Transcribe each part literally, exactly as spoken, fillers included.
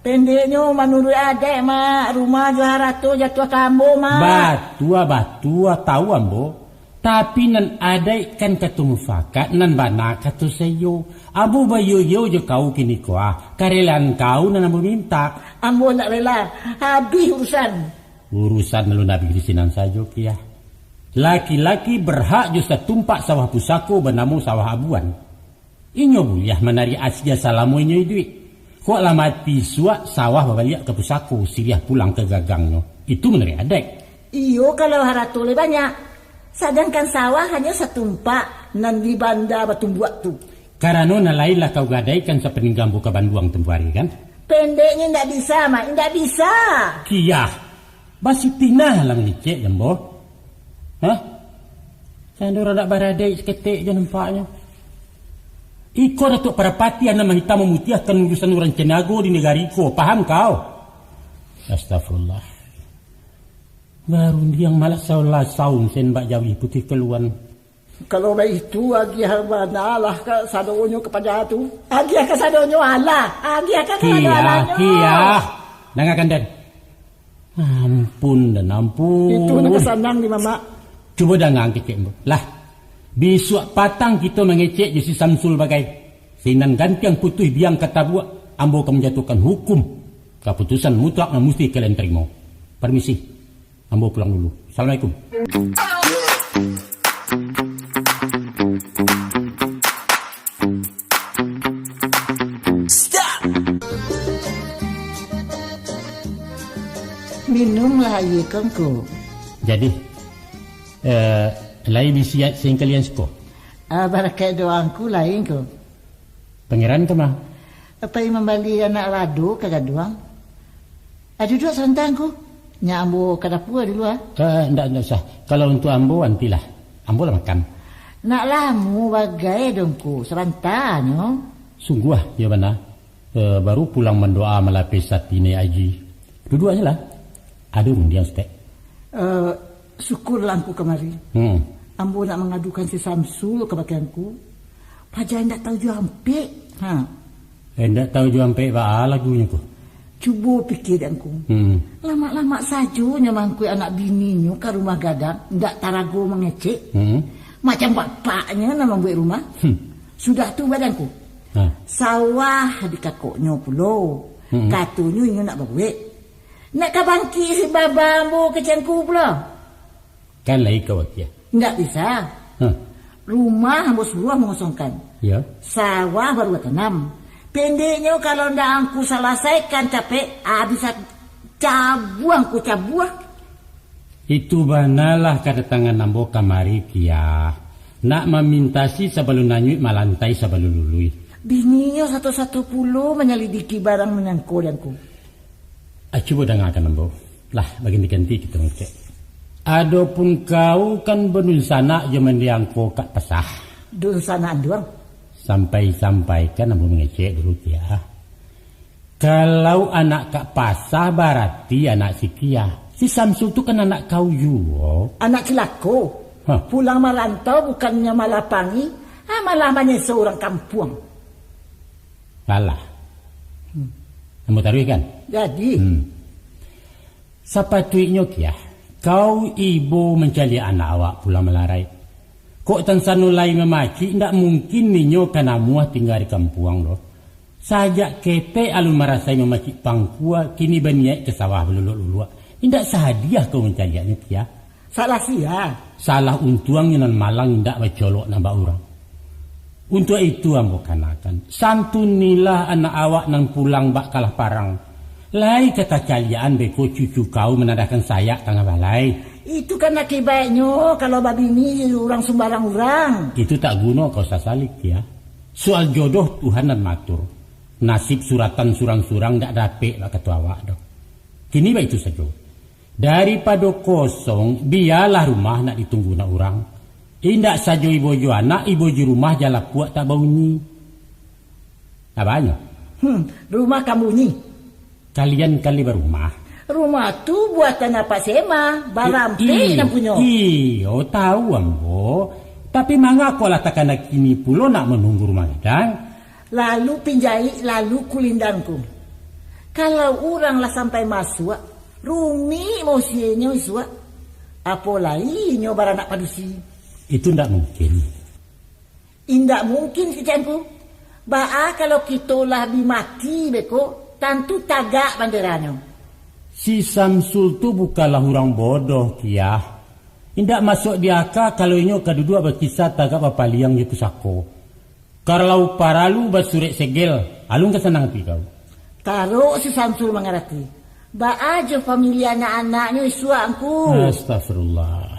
Pendeknyo, manuruik adaik, Mak, rumah jo harato jatuah ka ambo, Mak. Batua, batua, tahu ambo. Tapi nan adaik kan kato mufakat, nan bana kato saiyo. Ambo baiyo-iyo jo kau kiniko, ah. Karelaan kau nan ambo mintak. Ambo ndak rela. Habih urusan. Urusan alun habih di sinan sajo, Kiah. Laki-laki berhak jo satumpak sawah pusako banamo sawah abuan. Inyo buliah manariak asia salamo inyo iduik. Kok lah mati suak, sawah babaliak ka pusako, siriah pulang ka gagangnyo. Itu manuruik adaik. Iyo, kalau harato lai banyak. Sadangkan sawah hanyo satumpak nan di banda batumbuak tu. Karano nan lain lah kau gadaikan sapaningga ambo ka Banduang tempo ari, kan? Pendeknyo, indak bisa, Mak, indak bisa. Kiah, basitinah lah mangecek jo ambo. Hah? Sando radak baradaik saketek jo nampaknyo. Iko Datuak Parapatiah nan mahitam mamutiahkan urusan urang Caniago di nagari ko, paham kau? Astagfirullah. Barundiang malah salah saun sen bak jawih putih kaluan. Kalau baitu, agiah bana lah kasadonyo ka paja tu. Agiah kasadonyo alah. Agiah ka kasadonyo Kiah, alah nyo. Kiah. Dangakan, Den. Ampun, Den, ampun. Itu nan ka sanang di Mamak. Cubo danga kecek ambo. Lah, bisuak patang kito mangecek jo si Samsul bagai. Sinan gantiang putuih biang ka tabuak, ambo ka manjatuahkan hukum. Kaputusan mutlak nan musti kalian tarimo. Parmisi. Ambo pulang dulu. Assalamualaikum. Minumlah aia ko, Ngku. Jadi, eh, lai bisi singkalian siko? Ah, barakaik doa Ngku lai, Ngku. Pangeran ka ma? Pai mambali anak lado ka gaduang. Ah, duduak sabanta, Ngku. Nyak ambo ka dapua dulu, ah. Eh, ndak, ndak usah. Kalau untuak ambo, antilah. Ambo lah makan. Nak lamo bagai doh, Ngku, sabanta nyo. Sungguah, iyo bana. Eh, baru pulang mandoa malapeh sati Naiak Aji. Duduak se lah. Ado rundiang saketek. Eh, syukurlah Ngku kamari. Hmm. Ambo nak mangadukan si Samsul kabake Ngku. Paja indak tahu jo ampek. Ha. Eh, indak tahu jo ampek baa lagunyo ko? Cubo pikia dek Ngku. Hmm. Lamak-lamak sajo nyo mangkuik anak bininyo ka rumah gadang, indak tarago mangecek. Hmm. Macam bapaknyo nan mambuek rumah. Hmm. Sudah tu, baa dek Ngku. Ha. Sawah di kakoknyo pulo. Hmm. Katonyo inyo nak babuek. Nak ka bangkik si baba ambo kecek Ngku pulo. Kan lai ka wakia. Indak bisa. Hah. Rumah ambo suruah mangosongkan. Ya. Sawah baru batanam. Pendeknyo, kalau ndak Ngku salasaikan capek, ah, bisa cabuang Ngku cabuang. Itu banalah kadatangan ambo kamari, Kiah. Nak mamintasi sabalun anyuik, malantai sabalun luluih. Bininyo sato-sato pulo manyalidiki barang manyangko dek Ngku. Ah, cubo dangakan ambo. Lah, baganti-ganti kito mangecek. Adopun kau kan badunsanak jo mandiang ko Kak Pasah. Dunsanak anduang. Sampai-sampaikan ambo mangecek dulu, Kiah. Kalau anak Kak Pasah, barati anak si Kiah. Si Samsul tu kan anak kau juo. Anak cilako. Hah. Pulang marantau bukannyo malah pangi, ah, malah manyeso urang kampuang. Alah. Hmm. Ambo taruihkan? Jadi. Hmm. Sapatuiknyo, Kiah, kau ibo mancaliak anak awak pulang malarai. Kok tansano lai mamacik, indak mungkin inyo ka namuah tingga di kampuang doh. Sajak ketek alun marasai mamacik pangkua, kini baniaik ka sawah baluluak-luluak. Indak sadiah kau mancaliaknyo, Kiah. Salah sia? Salah untuangnyo nan malang indak bacolok nan bak urang. Untuak itu ambo kanakan, santunilah anak awak nan pulang bak kalah parang. Lai ka tacaliakan beko cucu kau manadahkan sayak tangah balai. Itu kan akibatnyo kalau babini urang sumbarang urang. Itu tak guno kau sasali, Kiah. Soal jodoh Tuhan nan matur. Nasib suratan surang-surang dak dapek bak kato awak doh. Kini baitu sajo. Daripado kosong, bialah rumah nak ditunggu nak urang. Indak sajo ibo jo anak, ibo jo rumah jan lapuak tak baunyi. Apo nyo? Hmm, rumah kan bunyi. Kalian kan lai barumah. Rumah tu buatan Apak Sema, barampek nan punyo. Iyo, tahu ambo. Tapi mangako lah takana kini pulo nak manunggu rumah gadang? Lalu pinjaik, lalu kulindang Ngku. Kalau urang lah sampai masuak, rumik mausienyo isuak. Apo lai inyo baranak padusi. Itu ndak mungkin. Indak mungkin, kecekku. Baa kalau kito lah bi mati beko, tantu tagak banderanyo. Si Samsul tu bukanlah urang bodoh, Kiah. Indak masuak di aka kalau inyo ka duduak bakisa tagak bapaliang jo pusako. Kalau paralu basurek segel, alun ka sanang ati kau. Tarok si Samsul mangarati. Baa jo pamiliah anak-anaknyo isuak, Angku? Astagfirullah.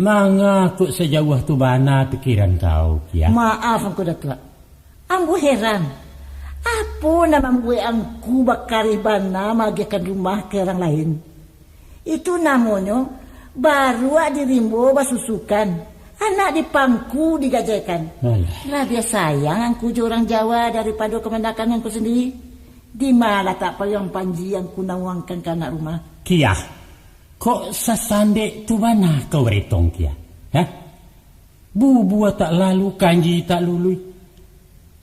Manga kok sajauah tu bana pikiran kau, Kiah? Maaf, Angku Datuak. Ambo heran. Apo nan mambuek Angku bakareh bana maagiahkan rumah ka urang lain? Itu namonyo baruak di rimbo basusukan, anak di pangku digajaikan. Alah. Labiah sayang Angku jo urang Jawa daripado kamanakan Angku sandiri. Di ma latak payuang panji Angku nauangkan ka anak rumah? Kiah, kok sasandek tu bana kau baretong, Kiah? Hah? Bubua tak lalu, kanji tak lului.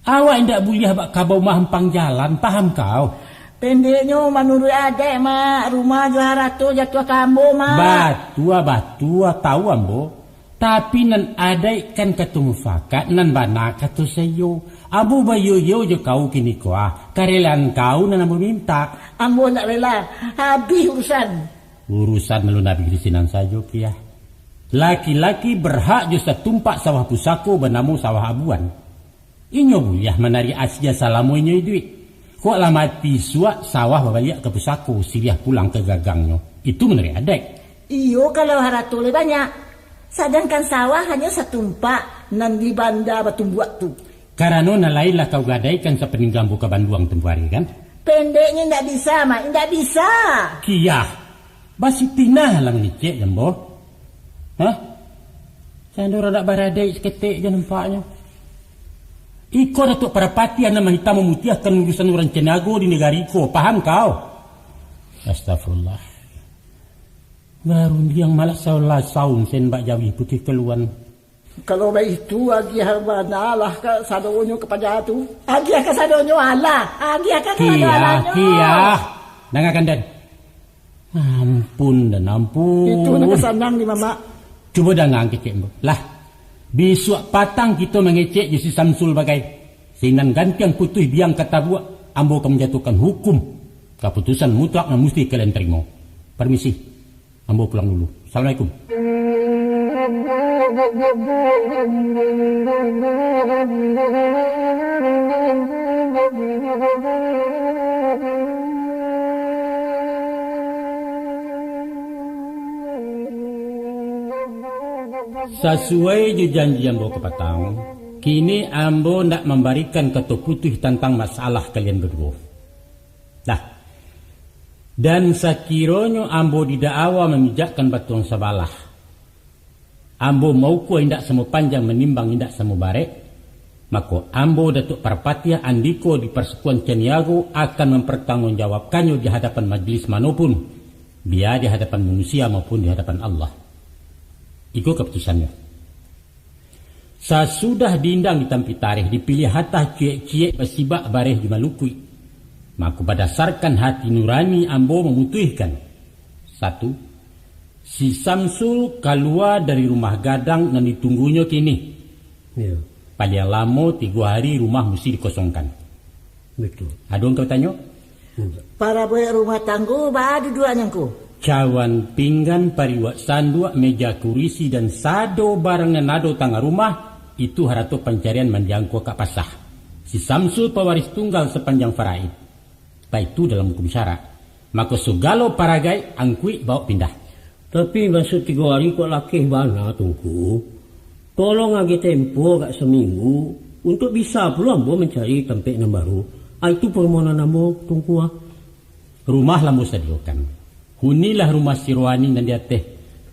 Awak indak buliah bak kabau mahampang jalan, paham kau? Pendeknyo, manuruik adaik, Mak, rumah jo harato jatuah ka ambo, Mak. Batua, batua, tahu ambo. Tapi nan adaik kan kato mufakat, nan bana kato saiyo. Ambo baiyo-iyo jo kau kiniko, ah. Karelaan kau nan ambo mintak. Ambo indak rela. Habih urusan. Urusan alun abih di sinan sajo, Kiah. Laki-laki berhak jo satumpak sawah pusako banamo sawah abuan. Inyo buliah manariak asia salamo inyo iduik. Kok lah mati isuak, sawah babaliak ka pusako, siriah pulang ka gagangnyo. Itu manuruik adaik. Iyo, kalau harato lai banyak. Sadangkan sawah hanyo satumpak nan di banda batumbuak tu. Karano nan lain lah kau gadaikan sapaningga ambo ka Banduang tempo ari, kan? Pendeknyo, indak bisa, Mak, indak bisa. Kiah, basitinah lah mangecek jo ambo. Hah? Sando radak baradaik saketek jo nampaknyo. Iko Datuak Parapatiah nan mahitam mamutiahkan urusan urang Caniago di nagari ko, paham kau? Astagfirullah. Barundiang malak salah saun sen bak jawih putih kaluan. Kalau baitu, agiah bana lah kasadonyo kapada tu. Agiah kasadonyo alah. Agiah ka Kiah, kasadonyo. Kiah. Dangakan den. Ampun dan ampun. Itu nan kasanang di mamak. Cubo dangakan kecek ambo. Lah, bisuak patang kito mangecek jo si Samsul bagai. Sinan gantiang putuih biang ka tabuak, ambo ka manjatuahkan hukum. Kaputusan mutlak nan musti kalian tarimo. Parmisi. Ambo pulang dulu. Assalamualaikum. Sasuai jo janji ambo kapatang, kini ambo ndak mambarikan kato putuih tantang masalah kalian baduo. Dah. Dan sakironyo ambo didakwa mamijakkan batuang sabalah, ambo maukua indak samo panjang, manimbang indak samo barek, mako, ambo, Datuak Parpatiah, andiko di Parsekutuan Caniago, akan mampartangguangjawabkannyo di hadapan majelis manopun, bia di hadapan manusia maupun di hadapan Allah. Iko kaputusannyo. Sasudah diindang di tampik tareh, dipiliah hatah ciek-ciek basibak bareh di malukuik, mako, badasarkan hati nurani ambo mamutuihkan, satu, si Samsul kalua dari rumah gadang nan ditunggunyo kini. Iyo. Paliang lamo tigo hari rumah musti dikosongkan. Batua. Ado nan ka batanyo? Parabuek rumah tanggo baa duduaknyo, Ngku? Cawan pinggan, pariuak sanduak, meja kurisi, dan sado barang nan ado tangah rumah, itu harato pancarian mandiang ko ka pasah. Si Samsul pawaris tunggal sapanjang faraid. Baitu dalam hukum syarak. Mako, sagalo paragaik angkuik bawok pindah. Tapi masuak tigo ari kok lakeh bana, Tungku. Tolong agiah tempo agak saminggu, untuak bisa pulo ambo mancari tampek nan baru. Ah, itu parmohonan ambo, Tungku, ah. Rumah lah ambo sadiokan. Hunilah rumah si Rohani nan di ateh.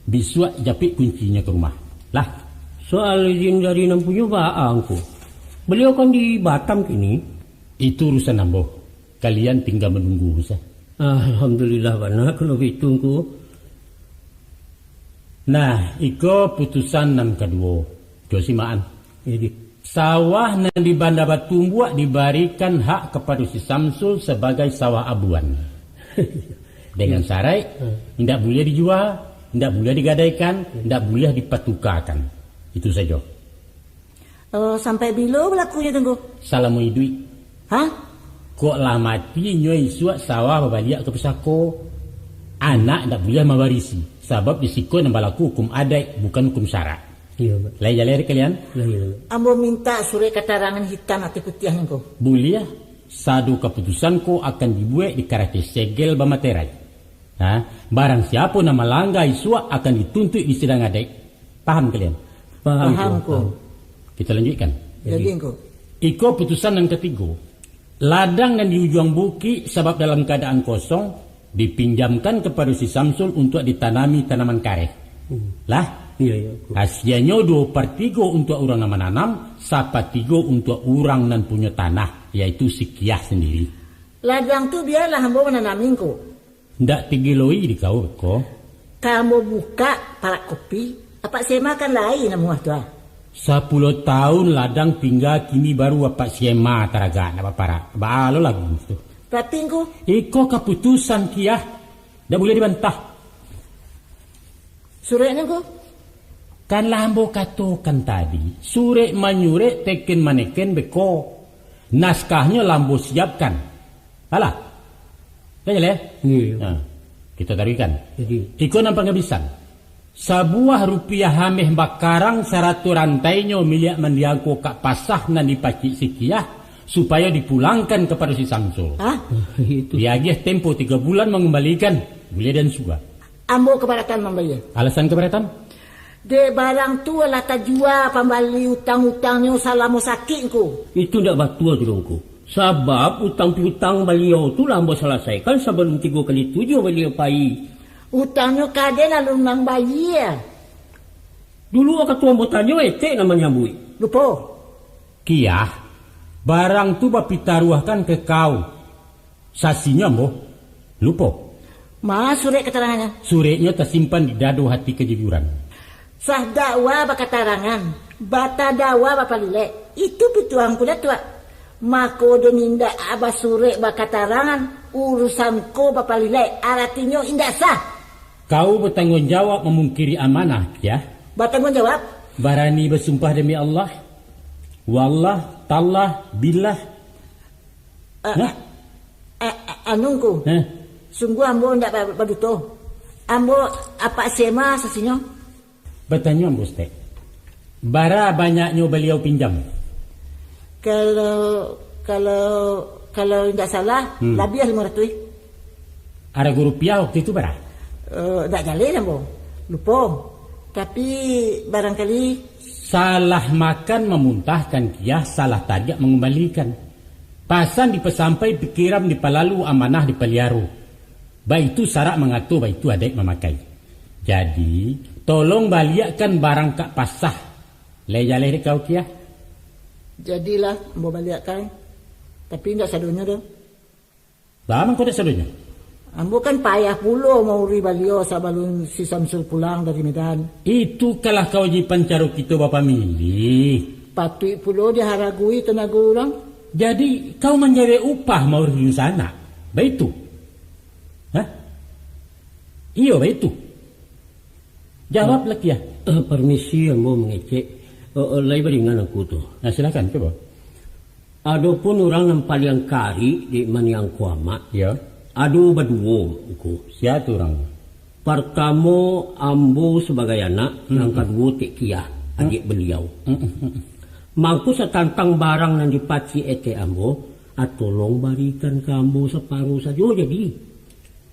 Bisuak japik kuncinyo ka rumah. Lah. Soal izin dari nan punyo baa, Ngku? Baliau kan di Batam kini. Itu urusan ambo. Kalian tingga manunggu sajo. Alhamdulillah bana kalau baitu, Ngku. Nah, iko putusan nan kaduo. Jo simakan. Jadi. Sawah nan di Banda Batumbuak dibarikan hak kapado si Samsul sabagai sawah abuan. Dengan saraik, indak buliah dijua, indak buliah digadaikan, indak buliah dipatukakan. Itu sajo. Oh, sampai bilo balakunyo, Tungku? Salamo iduik. Hah? Kok lah mati, inyo isuak sawah babaliak ka pusako. Anak indak buliah mawarisi, sabab di siko nan balaku hukum adaik, bukan hukum syarak. Iyo, Pak. Lai jaleh dek kalian? Lah, iyo. Ambo mintak surek katarangan hitam ateh putiah, Tungku. Buliah, sado kaputusan ko akan dibuek di karate segel bamaterai. Ha? Barang siapo nan malangga isuak akan dituntuik di sidang adaik. Paham kalian? Paham, Paham, Tuan. Ko. Paham. Kita lanjutkan. Jadi, Jadi. Ko. Iko putusan nan katigo. Ladang nan di ujuang bukik sabab dalam kaadaan kosong, dipinjamkan kapado si Samsul untuak ditanami tanaman kareh. Hmm. Lah? Iyo, iyo, Ko. Hasianyo duo partigo untuak urang nan mananam, sapatigo untuak urang nan punyo tanah, yaitu si Kiah sandiri. Ladang tu bialah ambo mananami, Tungku. Ndak tigiloi di kau ko. Ka ambo bukak parak kopi, apak sema kan lai namuah tu ah. Sapuluah taun ladang tingga, kini baru apak sema taragak nak baparak. Baa lo lagu tu. Tapi, Tungku. Iko kaputusan Kiah. Ndak buliah dibantah. Sureknyo, Tungku? Kan lah ambo katokan tadi, surek manyurek teken maneken beko. Naskahnyo lah ambo siapkan. Alah. Kan jaleh? Iyo, iyo. Nah, kita taruihkan. Jadi. Iko nan pangabisan. Sabuah rupiah ameh bakarang sarato rantainyo miliak mandiang ko kak pasah nan dipacik si Kiah, supayo dipulangkan kapado si Samsul. Hah? Itu. Diagiah tempo tigo bulan mangumbalikan, buliah dan suga. Ambo kabaratan mambayia. Alasan kabaratan? Dek barang tu lah tajua pambali utang-utangnyo salamo sakik, Tungku. Itu ndak batua tu, Tungku. Sabab utang piutang baliau tu lah ambo salasaikan sabalun tigo kali tujuah baliau pai. Utangnyo ka den alun nan bayia. Dulu wakatu ambo tanyo, etek nan manyambuik. Lupo. Kiah, barang tu bapitaruahkan ka kau. Sasinyo ambo. Lupo. Ma surek katarangannyo? Sureknyo tasimpan di dado hati kajujuran. Sah dakwa bakatarangan, batadawa bapalilek. Itu pituah Ngku Datuak. Mako, den indak basurek bakatarangan, urusan ko bapalilek, aratinyo indak sah. Kau batangguang jawab mamungkiri amanah, Kiah? Batangguang jawab. Barani basumpah demi Allah? Wallah, tallah, billah. Ah, Hah? ah, ah, anu, Ngku. Hah? Sungguah ambo indak ba-, baduto. Ambo apak sema sasinyo. Batanyo ambo, Stek. Bara banyaknyo baliau pinjam? Kalau, kalau, kalau indak salah, Hmm. labiah limo ratuih. Arago rupiah waktu itu bara? Eh, indak jaleh ambo. Lupo. Tapi, barangkali Salah makan mamuntahkan, Kiah, salah tariak mangumbalikan. Pasan dipasampai, pikiran dipalalu, amanah dipaliaro. Baitu sarak mangato, baitu adaik mamakai. Jadi, tolong baliakkan barang kak pasah. Lai jaleh dek kau, Kiah? Jadilah, ambo baliakkan. Tapi indak sadonyo doh. Baa mangko indak sadonyo? Ambo kan payah pulo mauri baliau sabalun si Samsul pulang dari Medan. Itu kalah kawajiban caro kito bapamilih. Patuik pulo diharagui tanago urang. Jadi, kau manjawek upah mauri dunsanak? Baitu? Hah? Iyo, baitu. Jawablah, Kiah. Eh, permisi, ambo mangecek. Eh, eh, lai baringan Ngku tu. Nah, silakan, cubo. Adopun urang nan paliang karik di maniang ko amak, Ya. ado baduo, Ngku. Sia tu urang? Partamo, ambo sabagai anak, Mm-mm. nan kaduo Tek Kiah, Mm. adiak baliau. Mm-mm. Mangko satantang barang nan dipacik etek ambo, ah, tolong barikan ka ambo saparo sajo jadi.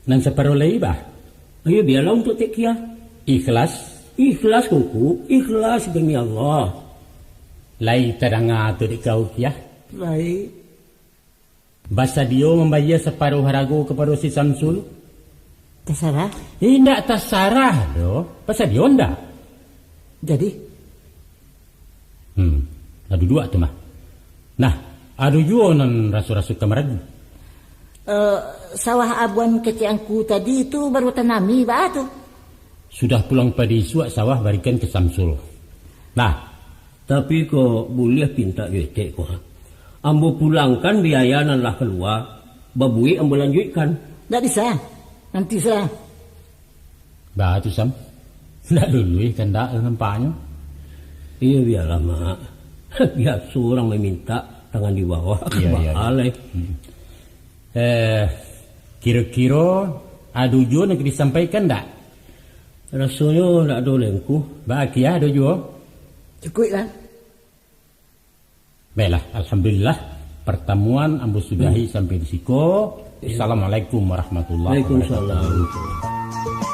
Nan saparo lai, bah? Ayo, bialah untuak Tek Kiah. Ikhlas? Ikhlas, Ngku. Ikhlas demi Allah. Lai tadanga tu dek kau, Kiah? Lai. Basadio mambayia saparo harago kapado si Samsul? Tasarah. Indak tasarah doh. Basadio ndak? Jadi? Hmm, lah duduak tu mah. Nah, ado juo nan raso-raso ka maragu. Eh, sawah abuan kecek Ngku tadi tu baru tanami, baa tu? Sudah pulang padi isuak sawah barikan ka Samsul. Nah, Tapi ko buliah pintak jo etek ko, ha? Ambo pulangkan biaya nan lah kalua, babuik ambo lanjuikkan. Ndak bisa. Nanti salah. Bah tu, Sam. Ndak luluih kandak nampaknyo. Iyo, bialah, Mak. Biaso urang mamintak tangan di bawah. Iyo, iyo, iyo. Baalai. Hmm. Eh, kiro-kiro ado juo nan ka disampaikan ndak? Rasonyo ndak ado lai, Ngku. Baa kiah ado juo? Cukuiklah. Baiklah, alhamdulillah, pertemuan ambo sudahi sampai di siko. Assalamualaikum warahmatullahi wabarakatuh. Waalaikumsalam.